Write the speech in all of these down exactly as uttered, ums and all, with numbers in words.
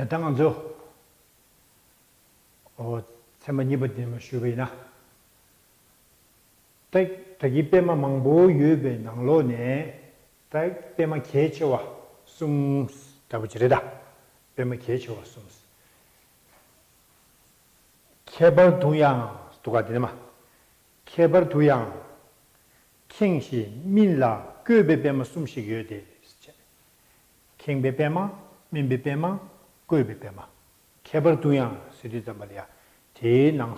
ད་ང་ཚོ་ཨོ་ཚད་མ་གཉིས་པ་འདི་མ་ཞུས་པ་ཡིན་ན། ད་ད་གིན་པད་མ་མང་པོ་ཡོད་པའི་ནང་ལོགས་ནས་ད་པད་མ་གལ་ཆེ་བ་གསུམ་འདྲ་པོ་ཅིག་རེད་ད། པད་མ་གལ་ཆེ་བ་གསུམ། ཁྱད་པར་དུ་ཡང་འདུག་ག་དེ་ནས་མ། ཁྱད་པར་དུ་ཡང་ཁེངས་ཤིང་སྨིན་ལ་བསྐོས་པའི་པད་མ་གསུམ་ཞིག་ཡོད་དེ། ཁེངས་པའི་པད་མ། སྨིན་པའི་པད་མ། བསྐོས་པའི་པད་མ། ཁྱད་པར་དུ་ཡང་ཟེར་དུས་ཙམ་པ་ལ་ཡ། དེའི་ནང་།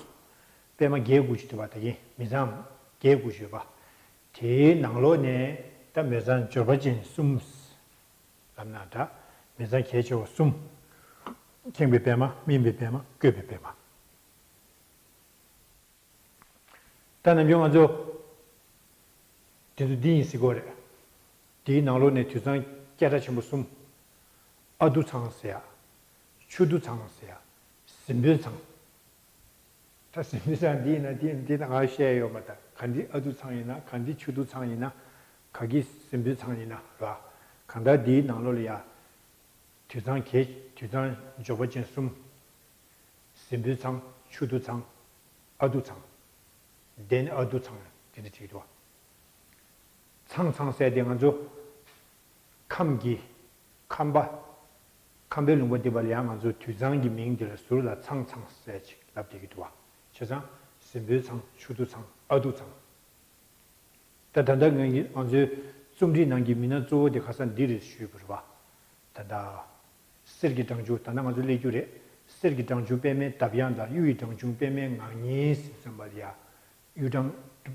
པད་མ་བརྒྱད་དགུ་ཅིག་འདུག་པ། ད་གིན་མི་ཚང་བརྒྱད་དགུ་ཅིག་ཡོད་པ། དེའི་ནང་ལོགས་ནས་ད་མི་ཚང་འབྱོར་པ་ཅན་གསུམ། ལབ་ན་འདྲ། མི་ཚང་གལ་ཆེ་བ་གསུམ། ཁེངས་པའི་པད་མ། སྨིན་པའི་པད་མ། བསྐོས་པའི་པད་མ། ད་ནམ་རྒྱུན་ང་ཚོ་དེ་ཚོ་འདི་ཡིན་ཟེར་གོ་རེད། དེའི་ནང་ལོགས་ནས་དུད་ཚང་སྐད་གྲགས་ཆེན་པོ་གསུམ། ཨ་དུ་ཚང་ཟེར་ཡ། ཆུ་དུ་ཚང་ཟེར་ཡ། ཟིམ་བུ་ཚང་། ད་ཟིམ་བུ་ཚང་འདི་ཡིན་ན་འདི་ཡིན་འདི་ན་ང་བཤད་ཡོད་མ་ད། ག་འདི་ཨ་དུ་ཚང་ཡིན་ན། ག་འདི་ཆུ་དུ་ཚང་ཡིན་ན། ག་གི་ཟིམ་བུ་ཚང་ཡིན་ན་ར། གང་ལྟར་འདིའི་ནང་ལོགས་ལ་ཡ། དུད་ཚང་གལ་དུད་ཚང་འབྱོར་པ་ཅན་གསུམ། ཟིམ་བུ་ཚང་། ཆུ་དུ་ཚང་། ཨ་དུ་ཚང་། དེ་ནི་ཨ་དུ་ཚང་དེ་འདྲ་བྲིས་འདུག། ཚང་ཚང་ཟེར་དེ་ང་ཚོ་ཁམས་ཀྱི་ཁམས་པ། ཁམས་པའི་ལུང་པ་འདི་པ་ལ་ཡང་ང་ཚོ་དུད་ཚང་གི་མིང་འདི་ལ་ཟུར་ལ་ཚང་ཚང་ཟེར་ཅིག་ལབ་བསྡད་ཀྱི་འདུག་བ། བྱས་ཙང་ཟིམ་བུ་ཚང་། ཆུ་དུ་ཚང་། ཨ་དུ་ཚང་། ད་ད་ལྟ་ངས་ང་ཚོའི་རྩོམ་སྒྲིག་ནང་གི་མི་སྣ་གཙོ་བོ་དེ་ཁ་སང་འདི་རེད་ཞུས་པ་རེད་བ། ད་ལྟ་གསེར་གྱི་སྦྲང་ཆུང་། ད་ལྟ་ང་ཚོ་སླེབས་རྒྱུ་རེད། གསེར་གྱི་སྦྲང་ཆུང་པད་མའི་འདབ་ཡངས་དང་། གཡུ་ཡི་སྦྲང་ཆུང་པད་མའི་ངང་ཉིལ་ཟེར་ཙམ་པ་ལ་ཡ། གཡུ་སྦྲང་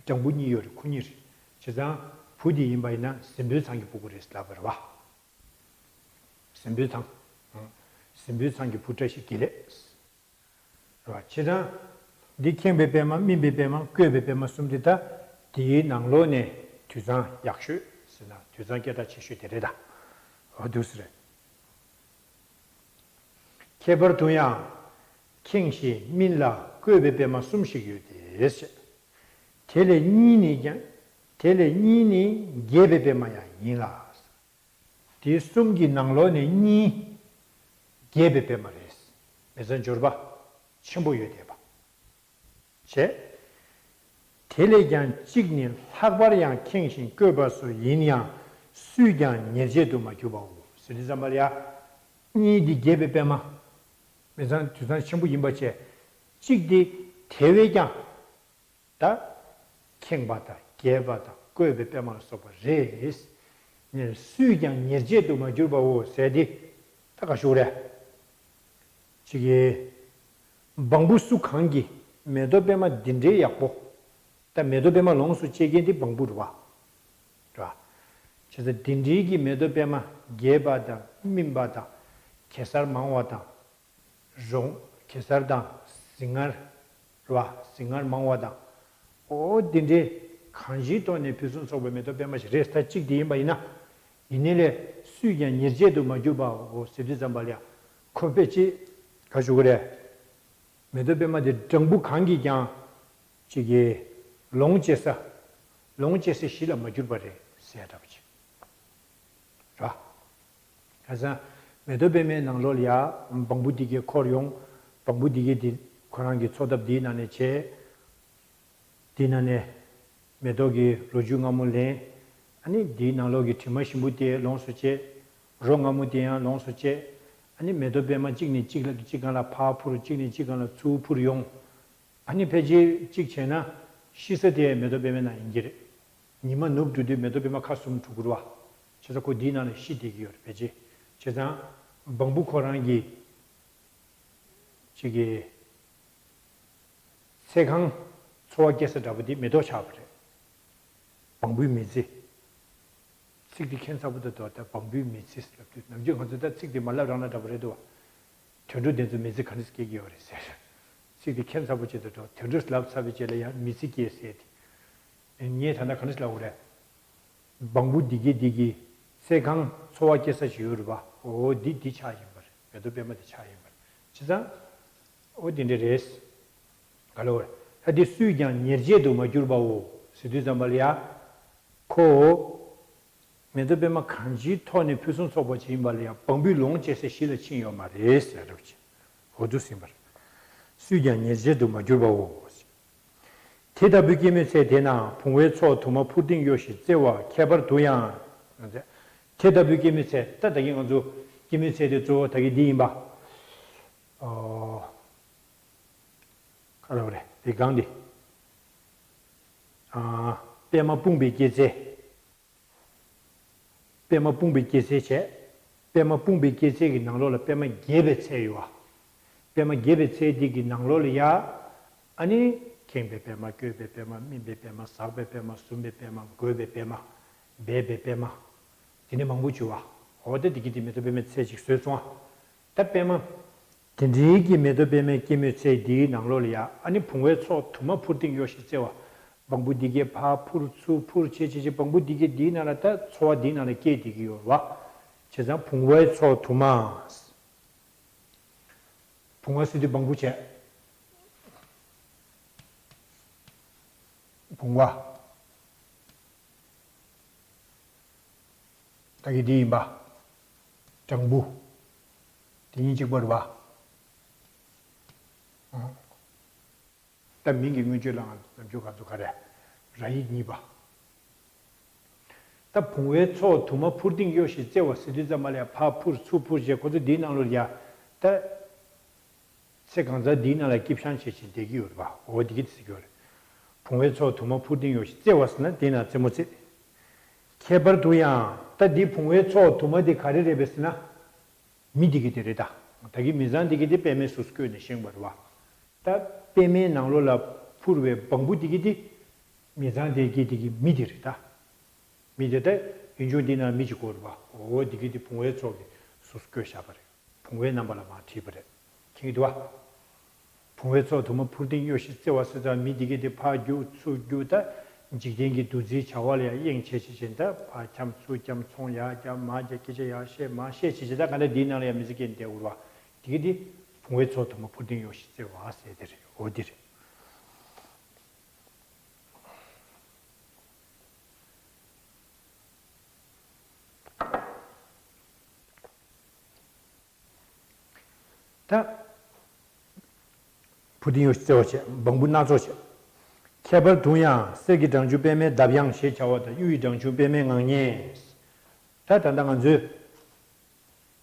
སྦྲང་བུ་གཉིས་ཡོད་རེད། ཁོ་གཉིས་རེད། བྱས་ཙང་བུ་དེ་ཡིན་པ་ཡིན་ན་ཟིམ་བུའི་ཚང་གི་སྤུ་གུ་རེད་ལབ་པ་རེད་བ། ཟིམ་བུའི་ཚང་། ཟིམ་བུའི་ཚང་གི་བུ་བཀྲ་ཤིས་དགེ་ལེགས། རེད་བ། བྱས་ཙང་། འདི་ཁེངས་པའི་པད་མ། སྨིན་པའི་པད་མ། བསྐོས་པའི་པད་མ་གསུམ་དེ་ད། དེའི་ནང་ལོགས་ནས་དུད་ཚང་ཡག་ཤོས་ཟེར་ན་དུད་ཚང་སྐད་གྲགས་ཆེ་ཤོས་དེ་རེད་ད། འོ་འདུག་སེ་རེད། ཁྱད་པར་དུ་ཡང་། ཁེངས་ཤིང་སྨིན་ལ་བསྐོས་པའི་པད་མ་གསུམ་ཞིག་ཡོད་དེ། དེ་ལས་གཉིས་ནི་ཀྱང་། དེ་ལས་གཉིས་ནི་རྒྱས་པའི་པད་མ་ཡང་ཡིན་ལ། དེ་གསུམ་གྱི་ནང་ལོགས་ནས་གཉིས། རྒྱས་པའི་པད་མ་རེད། མི་ཚང་འབྱོར་པ་ཆེན་པོ་ཡོད་བསྡད་པ། བྱས། དེ་ལས་ཀྱང་གཅིག་ནི་ལྷག་པར་ཡང་ཁེངས་ཤིང་བསྐོས་པ་སོགས་ཡིན་ཡང་སུས་ཀྱང་ཉེར་སྤྱད་དུ་མ་གྱུར་པའོ་ཟེར་དུས་ཙམ་པ་ལ་ཡ། གཉིས་འདི་རྒྱས་པའི་པད་མ། མི་ཚང་དུད་ཚང་ཆེན་པོ་ཡིན་པ་བྱས། གཅིག་འདི་དེ་བས་ཀྱང་། ད། ཁེངས་པ་དང་རྒྱས་པ་དང་བསྐོས་པའི་པད་མ་ལ་སོགས་པ་རེད། ནས་སུས་ཀྱང་ཉེར་སྤྱད་དུ་མ་གྱུར་པའོ་ཟེར་ཏེ། ད་ག་ཞུ་རེད། ཅིག་གིས། སྦྲང་བུ་སུ་གང་གིས་མེ་ཏོག་པད་མ་འདི་འདྲའི་ཡག་པོ། ད་མེ་ཏོག་པད་མ་ལོངས་སུ་སྤྱད་མཁན་དེ་སྦྲང་བུ་རེད་བ། རེད་བ། བྱས་ཙང་འདི་འདྲའི་གི་མེ་ཏོག་པད་མ་རྒྱས་པ་དང་སྨིན་པ་དང་། གེ་སར་མང་བ་དང་། རོང་། གེ་སར་དང་། ཟིང་ངར། རེད་བ། ཟིང་ངར་མང་བ་དང་། ཨོ་དེ་འདྲའི་གང་ཅིའི་ཐོག་ནས་ཕུན་སུམ་ཚོགས་པའི་མེ་ཏོག་པད་མ་ཞིག་རེད། ད་གཅིག་དེ་ཡིན་པ་ཡིན་ན། ཡིན་ནའི་ལས་སུས་ཀྱང་ཉེར་སྤྱད་དུ་མ་གྱུར་པའོ་ཟེར་དུས་ཙམ་པ་ལ་ཡ། ཁོ་ཕལ་ཆེར་ག་ཞུ་གི་རེད། མེ་ཏོག་པད་མ་དེ་སྦྲང་བུ་གང་གིས་ཀྱང་། ཅིག་གིས། ལོངས་སྤྱད་ས། ལོངས་སྤྱད་ས་གཞི་ལ་མ་གྱུར་པ་རེད་ཟེར་ཡ་འདྲ་པོ་ཅིག་རེད་བ། ཁ་སང་། མེ་ཏོག་པད་མའི་ནང་ལོགས་ལ་ཡ། སྦྲང་བུ་འདི་གས་འཁོར་ཡོང་། སྦྲང་བུ་འདི་གས་འདི། ཁོ་རང་གི་འཚོ་ཐབས་འདིའི་ནང་ནས་བྱས། འདིའི་ནང་ནས། མེ་ཏོག་གི་རོ་བཅུད་མངར་མོ་ལེན། ཨ་ནི་འདིའི་ནང་ལོགས་ཀྱི་དྲི་མ་ཞིམ་པོ་དེ་ལོངས་སུ་སྤྱད། རོ་མངར་མོ་དེ་ཡང་ལོངས་སུ་སྤྱད། ཨ་ནི་མེ་ཏོག་པད་མ་གཅིག་ནས་གཅིག་ལ་གཅིག་སྒང་ལ་ཕར་འཕུར། གཅིག་ནས་གཅིག་སྒང་ལ་ཚུར་འཕུར་ཡོང་། ཨ་ནི་ཕལ་ཆེར་གཅིག་བྱས་ན་ཤི་ས་དེ་མེ་ཏོག་པད་མའི་ནང་ཡིན་གྱི་རེད། ཉི་མ་ནུབ་འགྲོ་དུས་མེ་ཏོག་པད་མ་ཁ་ཟུམ་འགྲོ་གི་རེད་བ། བྱས་ཙང་ཁོ་འདིའི་ནང་ལ་ཤི་བསྡད་ཀྱི་ཡོད་རེད་ཕལ་ཆེར། བྱས་ཙང་། སྦྲང་བུ་ཁོ་རང་གི། གཅིག་གི། ཚེ་གང་འཚོ་བ་སྐྱེལ་ས་འདྲ་པོ་དེ་མེ་ཏོག་ཆགས་པ་རེད། སྦྲང་བུའི་མི་ཚེ། ཚིག་འདི་ཁྱད་མཚར་པོ་འདུག་ད་སྦྲང་བུའི་མི་ཚེ་ལབ་དུས་ནམ་རྒྱུན་ང་ཚོ་ད་ཚིག་འདི་མ་ལབ་རང་ན་འདྲ་པོ་རེད་འདུག་བ། དུད་འགྲོ་དེ་ཚོ་མི་ཚེ་ག་འདྲ་སྐྱེལ་གྱི་ཡོད་རེད་ཟེར། ཚིག་འདི་ཁྱད་མཚར་པོ་ཅིག་འདུག་དུད་འགྲོ་ལབ་ཚར་བའི་རྗེས་ལ་ཡང་མི་ཚེ་སྐྱེལ་ཟེར་ཏེ། ངས་ད་ལྟ་ག་འདྲ་ལབ་དགོས་རེད། སྦྲང་བུ་འདི་གས་འདི་གི་ཚེ་གང་འཚོ་བ་སྐྱེལ་ས་ཞིག་ཡོད་རེད་པ། འོ་འདི་འདི་ཆགས་ཡིན་པ་རེད། མེ་ཏོག་པད་མ་འདི་ཆགས་ཡིན་པ་རེད། བྱས་ཙང་། འོ་འདི་འདྲ་རེད། ག་ལོར། ད་འདི་སུས་ཀྱང་ཉེར་སྤྱད་དུ་མ་གྱུར་པའོ་ཟེར་དུས་ཙམ་པ་ལ་ཡ། ཁོ། མེ་ཏོག་པད་མ་གང་ཅིའི་ཐོག་ནས་ཕུན་སུམ་ཚོགས་པ་ཅིག་ཡིན་པ་ལ་ཡང་བང་བུས་ལོངས་སྤྱད་སའི་གཞི་ལ་ཕྱིན་ཡོད་མ་རེད་ཟེར་རབ་ཅིང་། འོ་དུ་ཟིན་པར། སུས་ཀྱང་ཉེར་སྦྱར་དུ་མ་གྱུར་པའོ། དེ་ལྟ་བུའི་སྐྱེད་མོས་ཚལ་དེ་ན་བུང་བའི་ཚོགས་དུ་མ་འཕུར་ལྡིང་གཡོ་ཞིང་རྩེ་བ། ཁྱད་པར་དུ་ཡང་། དེ་ལྟ་བུའི་སྐྱེད་མོས་ཚལ། ད་ད་གིན་ང་ཚོ་སྐྱེད་མོས་ཚལ་དེ་གཙོ་བོ་ད་གིན་འདི་ཡིན་པ། ཨོ། ག་རེ་རེད་དེ་གང་འདི། ཨ། པད་མ་སྤུངས་པའི་སྐྱེད་ཚལ། པད་མ་སྤུངས་པའི་སྐྱེད་ཚལ་བྱས། པད་མ་སྤུངས་པའི་སྐྱེད་ཚལ་གྱི་ནང་ལོགས་ལ་པད་མ་རྒྱས་པའི་ཚལ་ཡོད་པ། པད་མ་རྒྱས་པའི་ཚལ་འདི་གི་ནང་ལོགས་ལ་ཡ། ཨ་ནི། ཁེངས་པའི་པད་མ། བསྐྱོད་པའི་པད་མ། སྨིན་པའི་པད་མ། ཟགས་པའི་པད་མ། ཟུམ་པའི་པད་མ། བསྒོས་པའི་པད་མ། སྦས་པའི་པད་མ། དེ་ནས་མང་པོ་བྱུང་བ། འོ་ད་འདི་གི་དེ་མེ་ཏོག་པད་མའི་ཚལ་ཅིག་བཟོས་སོང་བ། ད་པད་མ། དེ་འདྲའི་གི་མེ་ཏོག་པད་མའི་སྐྱེད་མོས་ཚལ་འདིའི་ནང་ལོགས་ལ་ཡ། ཨ་ནི་བུང་བའི་ཚོགས་དུ་མ་འཕུར་ལྡིང་གཡོ་ཞིང་རྩེ་བ། བང་བུ་འདི་གས་ཕར་འཕུར་ཚུར་འཕུར་བྱེད་བྱེད་བྱེད། བང་བུ་འདི་གས་འདིའི་ནང་ལ་ད་ཚོར་བ་འདིའི་ནང་ལ་སྐྱེས་བསྡད་ཀྱི་ཡོད་རེད་བ། བྱས་ཙང་བུང་བའི་ཚོགས་དུ་མ། བུང་བ་ཟེར་དུས་བང་བུ་བྱས། བུང་བ། ད་གི་འདི་ཡིན་པ། སྦྲང་བུ། དེ་གཉིས་གཅིག་པ་རེད་བ། ཨང་། ད་མིང་གི་མངོན་བརྗོད་ལའང་ནམ་རྒྱུན་ག་ཚོད་ག་རེ། ར་ཡིག་གཉིས་པ། ད་བུང་བའི་ཚོགས་དུ་མ་འཕུར་ལྡིང་གཡོ་ཞིང་རྩེ་བ་ཟེར་དུས་ཙམ་པ་ལ་ཡ། ཕར་འཕུར་ཚུར་འཕུར་བྱས་ཁོ་ཚོ་འདིའི་ནང་ལོགས་ལ་ཡ། ད། ཚེ་གང་ཚང་འདིའི་ནང་ལ་སྐྱིད་ཤང་བྱེད་བཞིན་བསྡད་ཀྱི་ཡོད་རེད་པ། འོ་འདི་གི་ཟེར་གྱི་ཡོད་རེད། བུང་བའི་ཚོགས་དུ་མ་འཕུར་ལྡིང་གཡོ་ཞིང་རྩེ་བ་ཟེར་ན་དེའི་ནང་རྩེད་མོ་རྩེ། ཁྱད་པར་དུ་ཡང་། ད་འདི་བུང་བའི་ཚོགས་དུ་མ་འདི་ག་རེ་རེད་པས་ཟེར་ན། མི་འདི་གི་དེ་རེད་ད། ད་གི་མི་ཚང་འདི་གི་དེ་པད་མའི་གཟུགས་བཀོད་ནས་བཞེངས་པ་རེད་པ། ད་པད་མའི་ནང་ལོགས་ལ་འཕུར་བའི་བང་བུ་འདི་གི་དེ། མི་ཚང་འདི་གི་དེ་གི་མི་འདི་རེད་ད། མི་དེ་ད་ཡུལ་ལྗོངས་འདི་ན་མི་གཅིག་པོ་རེད་པ། འོ་འདི་གི་དེ་བུང་བའི་ཚོགས་ཀྱི་གཟུགས་བཀོད་བཞག་པ་རེད། བུང་བའི་རྣམ་པ་ལ་མར་བྲིས་པ་རེད། མཁྱེན་གྱི་འདུག་བ། བུང་བའི་ཚོགས་དུ་མ་འཕུར་ལྡིང་གཡོ་ཞིང་རྩེ་བ་ཟེར་ཙང་མི་འདི་གི་དེ་ཕར་རྒྱུག་ཚུར་རྒྱུག་ད། འཇིག་རྟེན་གྱི་འདུ་འཛིའི་བྱ་བ་ལ་ཡང་གཡེང་བྱེད་བྱེད་བྱེད་ད། ཕར་འཁྱམ་ཚུར་འཁྱམ། ཚོང་ཡར་རྒྱབ་མར་རྒྱབ། སྐད་ཆ་ཡར་བཤད་མར་བཤད་བྱེད་བྱེད་ད། ག་འདྲ་འདིའི་ནང་ལ་ཡང་མི་ཚེ་སྐྱེལ་བསྡད་ཡོད་རེད་པ། འདི་གི་དེ་བུང་བའི་ཚོགས་དུ་མ་འཕུར་ལྡིང་གཡོ་ཞིང་རྩེ་བ་ཟེར་དེ་རེད། འོ་འདི་རེད། ད། འཕུར་ལྡིང་གཡོ་ཞིང་རྩེ་བ་བྱས། བང་བུ་སྣ་ཚོགས་བྱས། ཁྱད་པར་དུ་ཡང་གསེར་གྱི་སྦྲང་ཆུང་པད་མའི་འདབ་ཡངས་ཞེས་བྱ་བ་དང་། གཡུ་ཡི་སྦྲང་ཆུང་པད་མའི་ངང་ཉལ། ད་ད་ལྟ་ང་ཚོའི།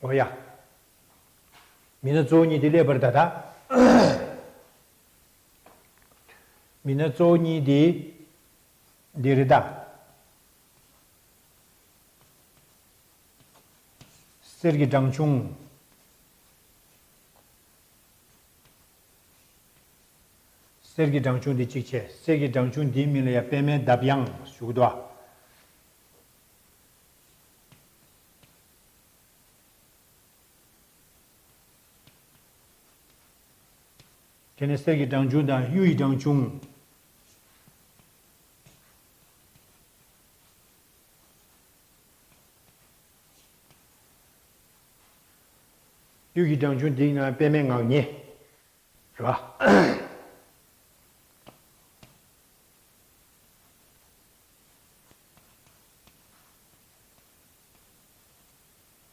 འོ་ཡ། མི་སྣ་གཙོ་བོ་གཉིས་དེ་སླེབས་པ་རེད་ད། ད། མི་སྣ་གཙོ་བོ་གཉིས་དེ། འདི་རེད་ད། གསེར་གྱི་སྦྲང་ཆུང་། གསེར་གྱི་སྦྲང་ཆུང་འདི་གཅིག་བྱས། གསེར་གྱི་སྦྲང་ཆུང་འདིའི་མིང་ལ་ཡང་པད་མའི་འདབ་ཡངས་ཞུ་གི་འདུག་ཨ། དེ་ནས་གསེར་གྱི་སྦྲང་ཆུང་དང་གཡུ་ཡི་སྦྲང་ཆུང་། གཡུ་ཡི་སྦྲང་ཆུང་འདིའི་ནང་པད་མའི་ངང་ཉལ། རེད་བ།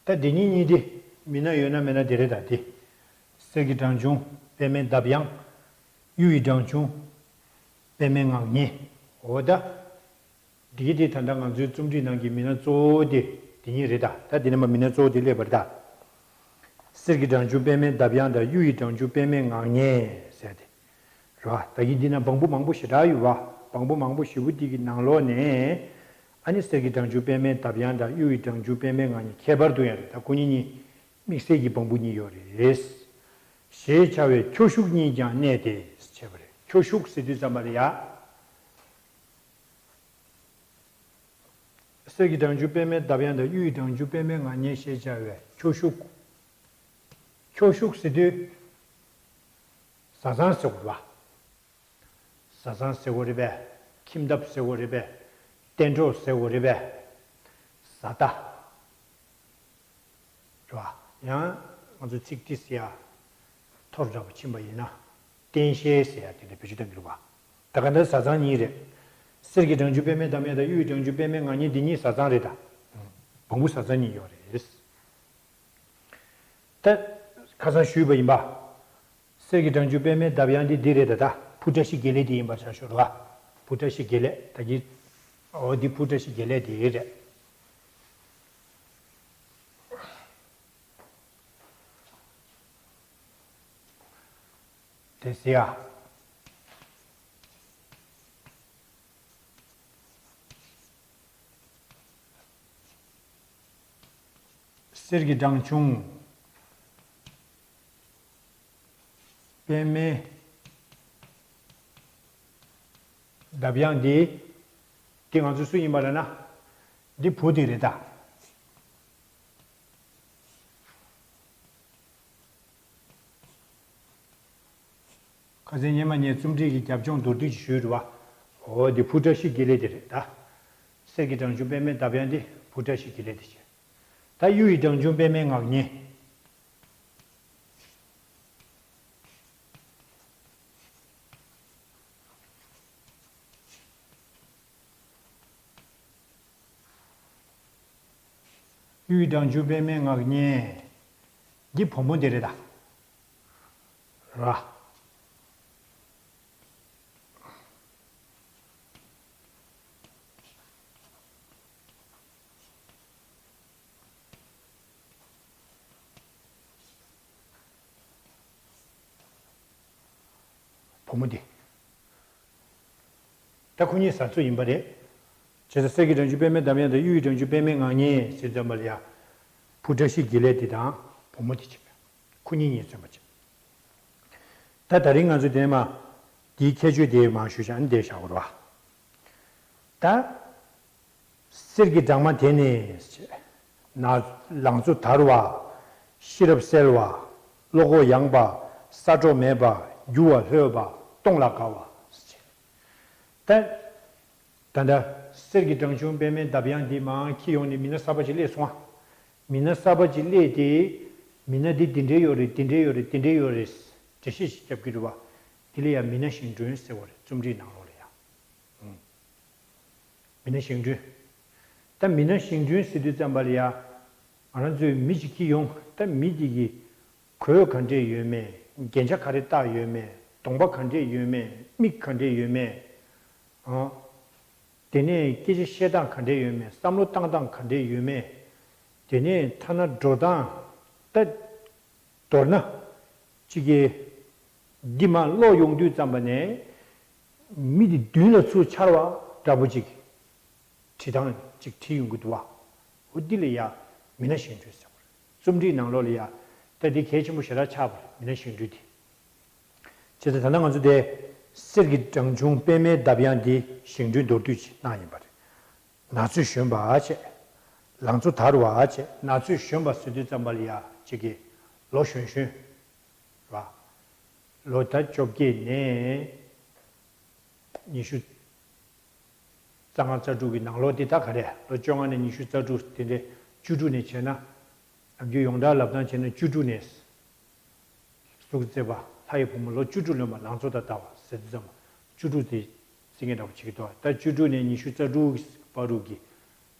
ད་འདི་གཉིས་གཉིས་དེ་མི་སྣ་ཡོད་ན་མེད་ན་དེ་རེད་ད་དེ། གསེར་གྱི་སྦྲང་ཆུང་པད་མའི་འདབ་ཡངས། གཡུ་ཡི་སྦྲང་ཆུང་པད་མའི་ངང་ཉལ། འོ་ད། འདི་གི་དེ་ད་ལྟ་ང་ཚོའི་རྩོམ་སྒྲིག་ནང་གི་མི་སྣ་གཙོ་བོ་དེ་འདི་གཉིས་རེད་ད། ད་འདི་ནས་མ་མི་སྣ་གཙོ་བོ་དེ་སླེབས་པ་རེད་ད། གསེར་གྱི་སྦྲང་ཆུང་པད་མའི་འདབ་ཡངས་དང་། གཡུ་ཡི་སྦྲང་ཆུང་པད་མའི་ངང་ཉལ་ཟེར་ཏེ། རེད་བ། ད་གིན་འདི་ན་བང་བུ་མང་པོ་ཞེ་དྲག་ཡོད་བ། བང་བུ་མང་པོ་ཞེ་པོ་འདི་གི་ནང་ལོགས་ནས། ཨ་ནི་གསེར་གྱི་སྦྲང་ཆུང་པད་མའི་འདབ་ཡངས་དང་། གཡུ་ཡི་སྦྲང་ཆུང་པད་མའི་ངང་ཉལ། ཁྱད་པར་དུ་ཡང་རེད་ད། ཁོ་གཉིས་གཉིས་དམིགས་བསལ་གྱི་བང་བུ་གཉིས་ཡོད་རེད། ཞེས་བྱ་བའི་ཁྱོ་ཤུག་གཉིས་ཀྱང་གནས་ཏེ་བྱས་པ་རེད། ཁྱོ་ཤུག་ཟེར་དུས་ཙམ་པ་ལ་ཡ། གསེར་གྱི་སྦྲང་ཆུང་པད་མའི་འདབ་ཡངས་དང་། གཡུ་ཡི་སྦྲང་ཆུང་པད་མའི་ངང་ཉལ་ཞེས་བྱ་བའི་ཁྱོ་ཤུག་ཁྱོ་ཤུག་ཟེར་དུས། བཟའ་ཚང་ཟེར་དགོས་རེད་བ། བཟའ་ཚང་ཟེར་དགོས་རེད་པས། ཁྱིམ་ཐབ་ཟེར་དགོས་རེད་པས། གཏན་གྲོགས་ཟེར་དགོས་རེད་པས། བཟའ་ཟླ། རེད་བ། ཡང་ང་ཚོ་ཚིག་ཏི་ཟེར་ཡ། ཐོར་འདྲ་པོ་ཕྱིན་པ་ཡིན་ན། རྟེན་བཤལ་ཟེར་ཡ་དེ་འདྲ་བེད་སྤྱོད་གཏོང་གི་རེད་བ། ད་ག་འདྲ་བཟའ་ཚང་གཉིས་རེད། གསེར་གྱི་སྦྲང་ཆུང་པད་མའི་འདབ་ཡངས་དང་། གཡུ་ཡི་སྦྲང་ཆུང་པད་མའི་ངང་ཉལ་འདི་གཉིས་བཟའ་ཚང་རེད་ད། བོང་བུ་བཟའ་ཚང་གཉིས་ཡོད་རེད། ད་ཁ་སང་ཞུས་པ་ཡིན་པ། གསེར་གྱི་སྦྲང་ཆུང་པདྨའི་འདབ་ཡངས་འདི་འདི་རེད་ད། ད་བྷུ་ཊ་ཤི་གེ་ལེ་འདི་ཡིན་པ་ཆ་ཞོར་བ། བྷུ་ཊ་ཤི་གེ་ལེ་ད་གི། འོ་འདི་བྷུ་ཊ་ཤི་གེ་ལེ་འདི་རེད། དེ་ཟེར་ཡ། གསེར་གྱི་སྦྲང་ཆུང་། པདྨའི་འདབ་ཡངས་འདི། འདི་ང་ཚོ་སུ་ཡིན་པ་ལབ་ན། འདི་བུ་དེ་རེད་ད། ཁ་སང་སྔོན་མ་ངས་རྩོམ་སྒྲིག་གི་རྒྱབ་ལྗོངས་མདོར་བསྡུས་ཅིག་ཞུས་རེད་བ། འོ་འདི་བྷུ་ཊ་ཤི་གེ་ལེ་དེ་རེད་ད། གསེར་གྱི་སྦྲང་ཆུང་པདྨའི་འདབ་ཡངས་འདི་བྷུ་ཊ་ཤི་གེ་ལེ་དེ་བྱས། ད་གཡུ་ཡི་སྦྲང་ཆུང་པདྨའི་ངག་བརྙན། གཡུ་ཡི་སྦྲང་ཆུང་པདྨའི་ངག་བརྙན། འདི་བུ་མོ་དེ་རེད་ད། ར། བུ་མོ་འདི། ད་ཁོ་གཉིས་བཟའ་ཚོ་ཡིན་པ་རེད། བྱས་ཙང་གསེར་གྱི་སྦྲང་ཆུང་པདྨའི་འདབ་ཡངས་དང་གཡུ་ཡི་སྦྲང་ཆུང་པདྨའི་ངག་བརྙན་ཟེར་ཙམ་པ་ལ་ཡ། བྷུ་ཊ་ཤི་གེ་ལེ་འདི་དང་བུ་མོ་འདི་བྱས་པས། ཁོ་གཉིས་གཉིས་མཚོན་པ་བྱས། ད་ད་རིང་ང་ཚོ་དེ་མ། འདིའི་ཁྱད་ཆོས་དེ་མ་ཞུས་ཤག་ཨ་ནི་དེ་བཞག་དགོས་རེད་བ། ད། གསེར་གྱི་སྦྲང་མ་དེ་ནི། ན། ལང་ཚོ་དར་བ། ཤེས་རབ་གསལ་བ། བློ་ཁོག་ཡངས་པ། ས་འཕྲོ་མེད་པ། རྒྱུ་བ་ལྷོད་པ། གཏོང་ལ་དགའ་བ། ད། ད་ལྟ་གསེར་གྱི་སྦྲང་ཆུང་པདྨའི་འདབ་ཡངས་འདི་མར་འཁྱེར་ཡོང་ནས་མི་སྣ་གསར་པ་ཅིག་སླེབས་སོང་ཨ། མི་སྣ་གསར་པ་ཅིག་སླེབས་ཏེ། མི་སྣ་འདི་འདི་འདྲའི་ཡོད་རེད། འདི་འདྲའི་ཡོད་རེད། འདི་འདྲའི་ཡོད་རེད། འགྲེལ་བཤད་ཞིག་རྒྱབ་ཀྱི་རེད་བ། འདི་ལ་ཡང་མི་སྣ་བཞེངས་སྐྲུན་ཟེར་བ་རེད། རྩོམ་སྒྲིག་ནང་ལོགས་ལ་ཡང་། མི་སྣ་བཞེངས་སྐྲུན། ད་མི་སྣ་བཞེངས་སྐྲུན་ཟེར་དུས་ཙམ་པ་ལ་ཡ། ང་རང་ཚོས་མི་ཞིག་འཁྱེར་ཡོང་། ད་མི་དེ་གི་གོས་ག་འདྲས་ཡོད་མེད། རྒྱན་ཆ་ག་རེ་བཏགས་ཡོད་མེད། གདོང་པ་ག་འདྲས་ཡོད་མེད། མིག་ག་འདྲས་ཡོད་མེད། ཨང་། དེ་ནས་སྐད་ཆ་བཤད་སྟངས་ག་འདྲས་ཡོད་མེད། བསམ་བློ་བཏང་སྟངས་ག་འདྲས་ཡོད་མེད། དེ་ནས་ཐ་ན་འགྲོ་སྟངས། ད། མདོར་ན། གཅིག་གིས། འདི་མར་ཀློག་ཡོང་དུས་ཙམ་པ་ནས། མི་འདི་མདུན་ལ་ཚུར་འཆར་བ་འདྲ་པོ་ཅིག་བྲིས་སྟངས་ཅིག་བྲིས་ཡོང་གི་འདུག་བ། འོ་འདི་ལ་ཡ། མི་སྣ་བཞེངས་སྐྲུན་ཟེར་བ་རེད། རྩོམ་སྒྲིག་ནང་ལོགས་ལ་ཡ། ད་འདི་གལ་ཆེན་པོ་ཞེ་དྲག་ཆགས་པ་རེད། མི་སྣ་བཞེངས་སྐྲུན་འདི། བྱས་ཙང་ད་ལྟ་ང་ཚོ་དེ། གསེར་གྱི་སྦྲང་ཆུང་པདྨའི་འདབ་ཡངས་འདི་བཞེངས་སྐྲུན་མདོར་བསྡུས་ཅིག་གནང་ཡིན་པ་རེད། ན་ཚོད་གཞོན་པ་བྱས། ལང་ཚོ་དར་བ་བྱས། ན་ཚོད་གཞོན་པ་ཟེར་དུས་ཙམ་པ་ལ་ཡ་གཅིག་གིས་ལོ་གཞོན་གཞོན། ར། ལོ་ཟླ་བཅོ་བརྒྱད་ནས་ཉི་ཤུ་རྩ་ལྔ་རྩ་དྲུག་གི་ནང་ལོགས་དེ་ད་ག་རེ་ལོ་བཅོ་ལྔ་ནས་ཉི་ཤུ་རྩ་དྲུག་དེ་འདྲའི་བཅུ་དྲུག་ནས་བྱས་ན། ནམ་རྒྱུན་ཡོངས་གྲགས་ལབ་སྟངས་བྱས་ན་བཅུ་དྲུག་ནས། གཟུགས་མཛེས་པ་ལྷ་ཡི་བུ་མོ་ལོ་བཅུ་དྲུག་ལོན་པ་ལང་ཚོ་དང་ལྟ་བ་ཟེར་དུས་ཙམ་པ་བཅུ་དྲུག་དེ་རྩི་མཁན་འདྲ་པོ་བྱེད་ཀྱི་འདུག་ད་བཅུ་དྲུག་ནས་ཉི་ཤུ་རྩ་དྲུག་བར་དུ་གི་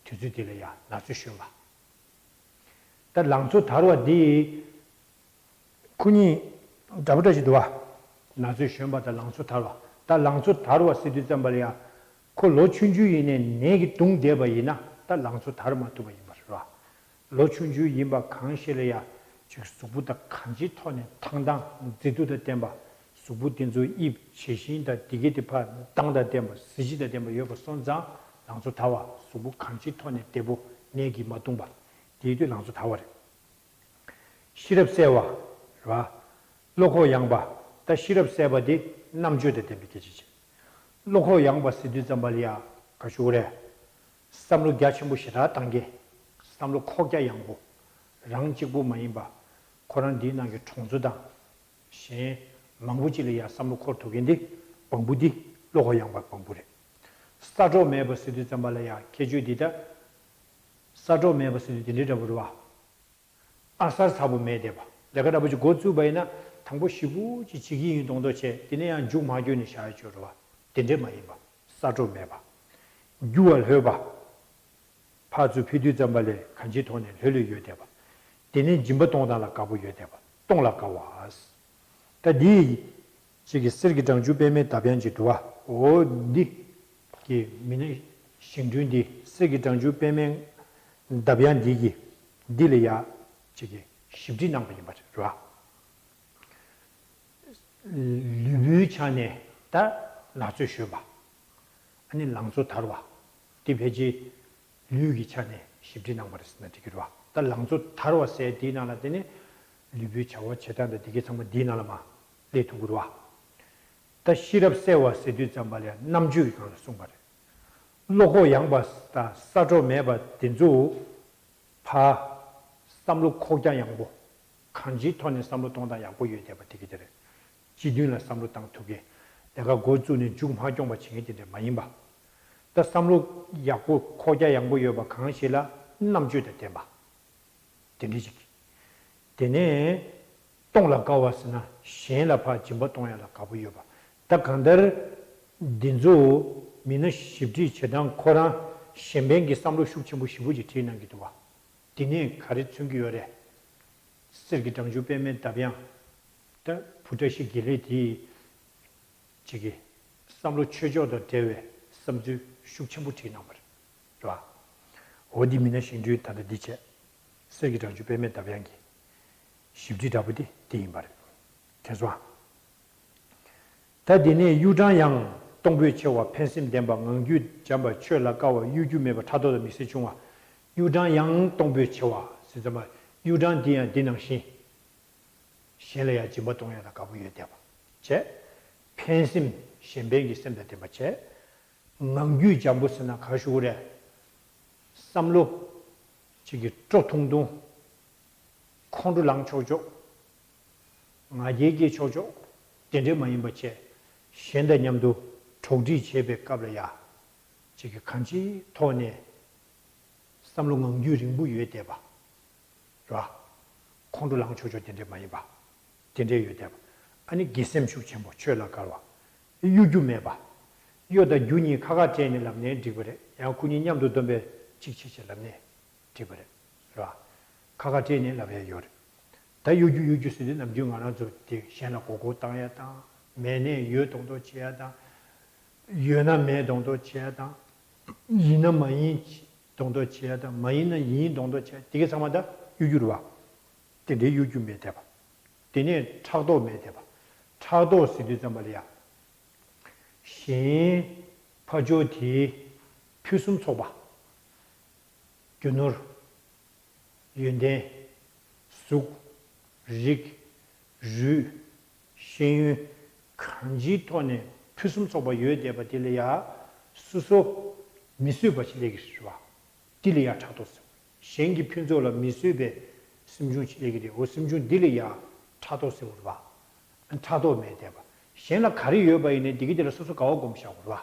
དུས་ཚོད་དེ་ལ་ཡང་ན་ཚོད་གཞོན་པ། ད་ལང་ཚོ་དར་བ་འདི་ཁོ་གཉིས་འདྲ་པོ་འདྲ་ཞིག་འདུག་བ། ན་ཚོད་གཞོན་པ་དང་ལང་ཚོ་དར་བ། ད་ལང་ཚོ་དར་བ་ཟེར་དུས་ཙམ་པ་ལ་ཡང་ཁོ་ལོ་ཆུང་ཆུང་ཡིན་ནའི་ནད་ཀྱིས་གདུངས་བསྡད་པ་ཡིན་ན་ད་ལང་ཚོ་དར་མ་ཐུབ་པ་ཡིན་པ་རེད་བ། ལོ་ཆུང་ཆུང་ཡིན་པ་གང་ཞིག་ལ་ཡ། ཅིག་གཟུགས་པོ་དང་གང་ཅིའི་ཐོག་ནས་ཐང་ཐང་མཛེས་སྡུག་དང་ལྡན་པ། གཟུགས་པོ་དེ་ཚོ་དབྱིབས་ཇི་བཞིན་དང་དེ་གའི་དེ་ཕར་མདངས་དང་ལྡན་པ་གཟི་བརྗིད་དང་ལྡན་པ་ཡོད་པ་སོང་ཙང་ལང་ཚོ་དར་བ། གཟུགས་པོ་གང་ཅིའི་ཐོག་ནས་བདེ་པོ་ནད་ཀྱིས་མ་གདུངས་པ། དེའི་དུས་ལང་ཚོ་དར་བ་རེད། ཤེས་རབ་གསལ་བ། རེད་བ། བློ་ཁོག་ཡངས་པ། ད་ཤེས་རབ་གསལ་བ་དེ་རྣམ་དཔྱོད་དང་ལྡན་པའི་སྐད་ཆ་བྱས། བློ་ཁོག་ཡངས་པ་ཟེར་དུས་ཙམ་པ་ལ་ཡ་ག་ཞུ་དགོས་རེད། བསམ་བློ་རྒྱ་ཆེན་པོ་ཞེ་དྲག་བཏང་མཁན། བསམ་བློ་ཁོག་རྒྱ་ཡངས་པོ། རང་གཅིག་པུ་མ་ཡིན་པ། ཁོ་རང་འདིའི་ནང་གི་གྲོང་ཚོ་དང་། གཞན་མང་པོ་ཅིག་ལ་ཡང་བསམ་བློ་འཁོར་ཐུབ་མཁན་འདི་བང་བུ་འདི་བློ་ཁོག་ཡངས་པ་བང་བུ་རེད། ས་འཕྲོ་མེད་པ་ཟེར་དུས་ཙམ་པ་ལ་ཡང་ཁྱད་ཆོས་འདི་ལྟ། ས་འཕྲོ་མེད་པ་ཟེར་དུས་འདི་འདྲའི་འདྲ་པོ་རེད་བ། ཨ་གསར་ཚ་པོ་མེད་བསྡད་པ། ལས་ཀ་འདྲ་པོ་ཅིག་འགོ་བཙུགས་པ་ཡིན་ན་དང་པོ་ཞེ་པོ་ཅིག་བྱེད་ཀྱི་ཡིན་མདོག་མདོག་བྱས། དེ་ནས་ཡང་མཇུག་མ་བསྐྱོན་ནས་བཞག་ཡ་ཅིག་ཡོད་རེད་བ། དེ་འདྲས་མ་ཡིན་པ། ས་འཕྲོ་མེད་པ། རྒྱུ་བ་ལྷོད་པ། ཕར་ཚུར་ཕུལ་དུས་ཙམ་པ་ལས་གང་ཅིའི་ཐོག་ནས་ལྷོད་ལྷོད་ཡོད་བསྡད་པ། དེ་ནས་སྦྱིན་པ་གཏོང་སྟངས་ལ་དགའ་པོ་ཡོད་བསྡད་པ། གཏོང་ལ་དགའ་བ། ད་འདི་ཅིག་གི་གསེར་གྱི་སྦྲང་ཆུ་པདྨའི་འདབ་ཡངས་ཀྱི་འདུག་བ། འོ་འདི་གི་མི་སྣ་བཞེངས་སྐྲུན་འདི་གསེར་གྱི་སྦྲང་ཆུ་པདྨའི་འདབ་ཡངས་འདི་གི་འདི་ལ་ཡ་ཅིག་གི་ཞིབ་འབྲི་གནང་བ་ཡིན་པ་རེད་བ། ལུས་པོའི་ཆ་ནས་ད་ན་ཚོད་གཞོན་པ། ཨ་ནི་ལང་ཚོ་དར་བ། དེ་ཕལ་ཆེར་ལུས་ཀྱི་ཆ་ནས་ཞིབ་འབྲི་གནང་བ་རེད་ཟེར་ན་འགྲིག་གི་རེད་བ། ད་ལང་ཚོ་དར་བ་ཟེར་དེའི་ནང་ལ་དེ་ནི་ལུས་པོའི་བྱ་བ་བྱེད་སྟངས་དང་དེ་གའི་ཚང་མ་དེའི་ནང་ལ་མ་སླེབས་ཐུབ་ཀྱི་རེད་བ། ད་ཤེས་རབ་གསལ་བ་ཟེར་དུས་ཙམ་པ་ལ་རྣམ་དཔྱོད་ཀྱི་སྒང་ལ་གསུངས་པ་རེད། བློ་ཁོག་ཡངས་པ་དང་སྲ་བྲོ་མེད་པ་དེ་ཚོ་ཕ། བསམ་བློ་ཁོག་རྒྱ་ཡངས་པོ། གང་ཅིའི་ཐོག་ནས་བསམ་བློ་གཏོང་སྟངས་ཡག་པོ་ཡོད་བསྡད་པ་དེ་གི་དེ་རེད། སྤྱི་མཐུན་ལ་བསམ་བློ་བཏང་ཐུབ་མཁན། ལས་ཀ་འགོ་བཙུགས་ནས་མཇུག་མ་སྐྱོང་བ་བྱེད་མཁན་དེ་འདྲ་མ་ཡིན་པ། ད་བསམ་བློ་ཡག་པོ་ཁོག་རྒྱ་ཡངས་པོ་ཡོད་པ་གང་ཞིག་ལ་རྣམ་དཔྱོད་དང་ལྡན་པ། དེ་འདྲ་ཞིག་དེ་ནས་གཏོང་ལ་དགའ་བ་ཟེར་ན་གཞན་ལ་ཕར་སྦྱིན་པ་གཏོང་ཡ་ལ་དགའ་པོ་ཡོད་པ། ད་གང་ལྟར་འདི་ཚོ་མི་སྣ་ཞིབ་འབྲི་བྱེད་སྟངས་ཁོ་རང་གཞན་ཕན་གྱི་བསམ་བློ་ཤུགས་ཆེན་པོ་ཞེ་པོ་ཅིག་བྲིས་གནང་གི་འདུག་བ། དེ་ནས་ག་རེ་མཚོན་གྱི་ཡོད་རེད། གསེར་གྱི་སྦྲང་ཆུ་པདྨའི་འདབ་ཡངས། ད་བུ་བཀྲ་ཤིས་དགེ་ལེགས་དེས་ཅིག་གི་བསམ་བློ་ཆོས་ཕྱོགས་དང་འབྲེལ་བའི་བསམ་ཚུལ་ཤུགས་ཆེན་པོ་བྲིས་གནང་བ་རེད། རེད་བ། འོ་འདི་མི་སྣ་བཞེངས་སྐྲུན་ད་ལྟ་འདི་བྱས། གསེར་གྱི་སྦྲང་ཆུ་པདྨའི་འདབ་ཡངས་ཀྱི་ཞིབ་འབྲི་འདྲ་པོ་འདི་འདི་ཡིན་པ་རེད། མཁྱེན་སོང་ཨ། ད་དེ་ནས་གཡུ་སྦྲང་ཡངས་གཏོང་ཕོད་ཆེ་བ། ཕན་སེམས་ལྡན་པ། ངང་རྒྱུད་འཇམ་པ། ཆོས་ལ་དགའ་བ། གཡོ་སྒྱུ་མེད་པ། ཕྲག་དོག་དང་མིག་སེར་ཆུང་བ། གཡུ་སྦྲང་ཡངས་གཏོང་ཕོད་ཆེ་བ་ཟེར་ཙམ་པ། གཡུ་སྦྲང་འདི་ཡང་འདི་ནང་བཞིན་གཞན་ལ་ཡང་སྦྱིན་པ་གཏོང་ཡ་ལ་དགའ་པོ་ཡོད་བསྡད་པ་བྱས། ཕན་སེམས་གཞན་ཕན་གྱི་སེམས་དང་ལྡན་པ་བྱས། ངང་རྒྱུད་འཇམ་པོ་ཟེར་ན་ག་ཞུ་གི་རེད། བསམ་བློ་གཅིག་གི་སྤྲོ་ཐུང་ཐུང་། ཁོང་ཁྲོ་ལངས་ཆོག་ཆོག་ང་རྒྱལ་སྐྱེ་ཆོག་ཆོག་དེ་འདྲས་མ་ཡིན་པ་བྱས། གཞན་དང་མཉམ་དུ་གྲོགས་འདྲིས་བྱེད་པའི་སྐབས་ལ་ཡ། གཅིག་གི་གང་ཅིའི་ཐོག་ནས་བསམ་བློ་ངང་རྒྱུད་རིང་པོ་ཡོད་བསྡད་པ། རེད་བ། ཁོང་ཁྲོ་ལངས་ཆོག་ཆོག་དེ་འདྲས་མ་ཡིན་པ། དེ་འདྲས་ཡོད་བསྡད་པ། ཨ་ནི་དགེ་སེམས་ཤུགས་ཆེན་པོ། ཆོས་ལ་དགའ་བ། གཡོ་སྒྱུ་མེད་པ། གཡོ་དང་སྒྱུ་གཉིས་ཁ་ཁ་སྤྲད་ནས་ལབ་ནའི་འགྲིག་པ་རེད། ཡང་ཁོ་གཉིས་མཉམ་དུ་སྡོམ་པས་གཅིག་བྱེད་ཅེས་ལབ་ནའི་འགྲིག་པ་རེད། རེད་བ། ཁ་ཁ་སྤྲད་ནས་ལབ་ཡ་ཡོད་རེད། ད་གཡོ་སྒྱུ་གཡོ་སྒྱུ་ཟེར་དུས་ནམ་རྒྱུན་ང་རང་ཚོ་དེ་གཞན་ལ་མགོ་སྐོར་བཏང་ཡ་དང་། མེད་ནའི་ཡོད་མདོག་མདོག་བྱེད་ཡ་དང་། ཡོད་ན་མེད་མདོག་མདོག་བྱེད་ཡ་དང་། ཡིན་ན་མ་ཡིན་མདོག་མདོག་བྱེད་ཡ་དང་། མ་ཡིན་ན་ཡིན་མདོག་མདོག་བྱེད་ཡ་དེ་གའི་ཚང་མ་ད་གཡོ་སྒྱུ་རེད་བ། དེ་འདྲའི་གཡོ་སྒྱུ་མེད་བསྡད་པ། དེ་ནས་ཕྲག་དོག་མེད་བསྡད་པ། ཕྲག་དོག་ཟེར་དུས་ཙམ་པ་ལ་ཡ། གཞན་ཕ་ཕྱོགས་དེའི་ཕུན་སུམ་ཚོགས་པ། རྒྱུ་ནོར། ཡོན་ཏན། གཟུགས། རིགས། རུས། ཤེས་ཡོན། གང་ཅིའི་ཐོག་ནས་ཕུན་སུམ་ཚོགས་པ་ཡོད་བསྡད་པ་དེ་ལ་ཡ། སོ་སོ་མི་བཟོད་པ་ཞིག་སླེབས་ཀྱི་རེད་བ། འདི་ལ་ཡ་ཕྲག་དོག་ཟེར། གཞན་གྱི་ཕུན་ཚོགས་ལ་མི་བཟོད་པའི་སེམས་བྱུང་ཞིག་སླེབས་ཀྱི་རེད། འོ་སེམས་བྱུང་འདི་ལ་ཡ་ཕྲག་དོག་ཟེར་བ་རེད་བ། ཕྲག་དོག་མེད་བསྡད་པ། གཞན་ལ་ག་རེ་ཡོད་པ་ཡིན་ནའི་འདི་གི་དེ་ལ་སོ་སོ་དགའ་བ་སྒོམ་བཞག་པ་རེད་བ།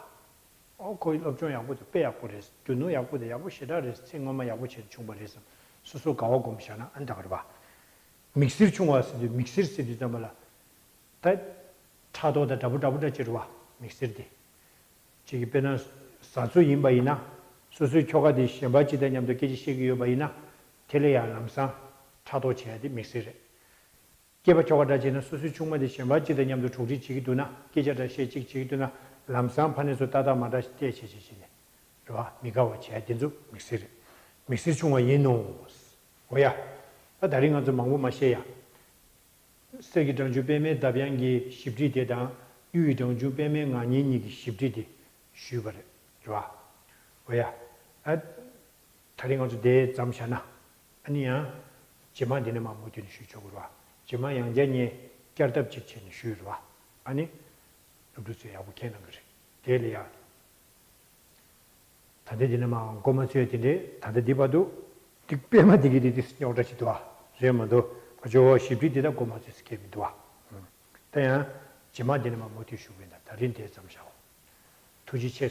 ཨོ་ཁོ་སློབ་སྦྱོང་ཡག་པོ་འདུག་དཔེ་ཡག་པོ་རེད། རྒྱུ་ནོར་ཡག་པོ་འདུག་ཡག་པོ་ཞེ་དྲག་རེད། ཚེ་སྔོན་མ་ཡག་པོ་བྱས་ནས་བྱུང་བ་རེད་བསམ། སོ་སོ་དགའ་བ་སྒོམ་བཞག་ན་ཨ་འདྲ་ག་རེད་བ། མིག་སེར་ཆུང་བ་ཟེར་དུས་མིག་སེར་ཟེར་དུས་ཙམ་པ་ལ། ད་ཕྲག་དོག་དང་འདྲ་པོ་འདྲ་པོ་འདྲ་ཅིག་རེད་བ། མིག་སེར་དེ། གཅིག་གིས་དཔེར་ན་བཟའ་ཚོ་ཡིན་པ་ཡིན་ན། སོ་སོའི་ཁྱོ་ག་དེ་གཞན་པ་གཅིག་དང་མཉམ་དུ་སྐད་ཆ་བཤད་ཀྱི་ཡོད་པ་ཡིན་ན། དེ་ལ་ཡང་ལམ་སང་ཕྲག་དོག་བྱེད་ཡ་དེ་མིག་སེར་རེད། སྐྱེས་པ་ཁྱོ་ག་འདྲ་བྱས་ན་སོ་སོའི་ཆུང་མ་དེ་གཞན་པ་གཅིག་དང་མཉམ་དུ་གྲོགས་འདྲིས་བྱེད་ཀྱི་འདུག་ན། སྐད་ཆ་འདྲ་བཤད་གཅིག་བྱེད་ཀྱི་འདུག་ན། ལམ་སང་ཕ་ནས་ཚུར་ཏག་ཏག་མ་འདྲ་ཞིག་བལྟས་བྱས་བྱས་བྱས་ནས། རེད་བ། མི་དགའ་བ་བྱས་དེ་ཚོ་མིག་སེར་རེད། མིག་སེར་ཆུང་བ་ཡིན་ནོ། འོ་ཡ། ད་ད་རིང་ང་ཚོ་མང་པོ་མ་བཤད་ཡ། གསེར་གྱི་སྦྲང་ཆུ་པདྨའི་འདབ་ཡངས་ཀྱི་ཞིབ་བྲིས་དེ་དང་། གཡུ་ཡི་སྦྲང་ཆུ་པདྨའི་ངག་བརྙན་གཉིས་ཀྱི་ཞིབ་བྲིས་དེ་ཞུས་པ་རེད། རེད་བ། འོ་ཡ། ཨ། ད་རིང་ང་ཚོ་དེ་མཚམས་བཞག་ན། ཨ་ནི་ཡང་། རྗེས་མ་འདི་ནས་མར་མུ་མཐུད་ནས་ཞུས་ཆོག་གི་རེད་བ། རྗེས་མ་ཡང་བསྐྱར་ངས་བསྐྱར་ལྡབ་ཅིག་བྱས་ནས་ཞུས་རེད་བ། ཨ་ནི། སློབ་ཕྲུག་ཚོས་ཡག་པོ་མཁྱེན་གནང་གི་རེད། དེ་ལ་ཡ། ད་ལྟ་འདི་ནས་མར་མགོ་མ་ཚོས་དེ་འདྲས་ད་ལྟ་འདི་བར་དུ། འདི་པད་མ་འདི་གི་འདི་འདི་རྙོག་དྲ་ཞིག་འདུག་བ། རེད་མ་གཏོགས་ཕ་ཇོ་བོ་ཞིབ་བྲིས་འདི་དག་མགོ་མ་ཚོས་སྐད་མི་འདུག་བ། ད་ཡང་རྗེས་མ་འདི་ནས་མར་མུ་མཐུད་ཞུ་གི་ཡིན། ད་ད་རིང་དེ་ཙམ་བཞག་ཐུགས་རྗེ་ཆེ།